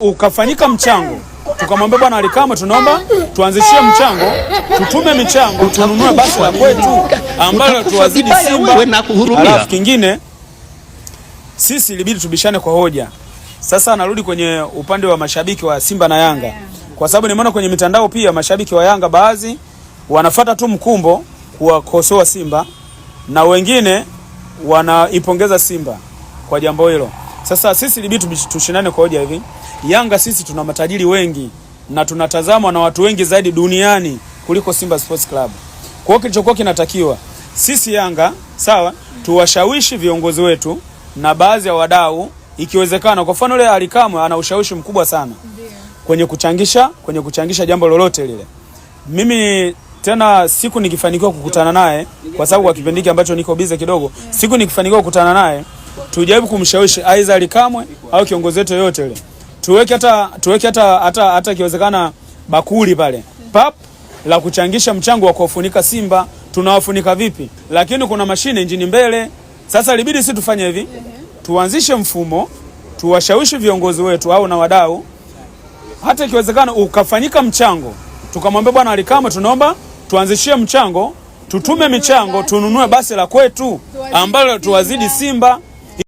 Ukafanyika mchango, tukamwambia bwana Ally Kamwe, tunaomba tuanzishie mchango, tutume michango, tununue basi la kwetu ambalo Utakufa tuwazidi vibaya Simba. wewe na kuhurumia. Alafu kingine sisi ilibidi tubishane kwa hoja. Sasa narudi kwenye upande wa mashabiki wa Simba na Yanga, kwa sababu nimeona kwenye mitandao pia mashabiki wa Yanga baadhi wanafata tu mkumbo kuwakosoa Simba na wengine wanaipongeza Simba kwa jambo hilo. Sasa sisi ilibidi tushindane kwa hoja hivi. Yanga sisi tuna matajiri wengi na tunatazamwa na watu wengi zaidi duniani kuliko Simba Sports Club. Kwa hiyo kilichokuwa kinatakiwa sisi Yanga, sawa, tuwashawishi viongozi wetu na baadhi ya wadau ikiwezekana. Kwa mfano yule Ally Kamwe ana ushawishi mkubwa sana kwenye kuchangisha jambo lolote lile. Mimi tena siku nikifanikiwa kukutana naye, kwa sababu kwa kipindi hiki ambacho niko busy kidogo, siku nikifanikiwa kukutana naye, tujaribu kumshawishi aidha Ally Kamwe au kiongozi wetu yoyote yule, tuweke hata ikiwezekana bakuli pale pap la kuchangisha mchango wa kuwafunika Simba. Tunawafunika vipi? Lakini kuna mashine injini mbele. Sasa ilibidi sisi tufanye hivi, tuanzishe mfumo, tuwashawishi viongozi wetu au na wadau, hata ikiwezekana ukafanyika mchango, tukamwambia bwana Ally Kamwe, tunaomba tuanzishie mchango, tutume michango, tununue basi la kwetu ambalo tuwazidi Simba.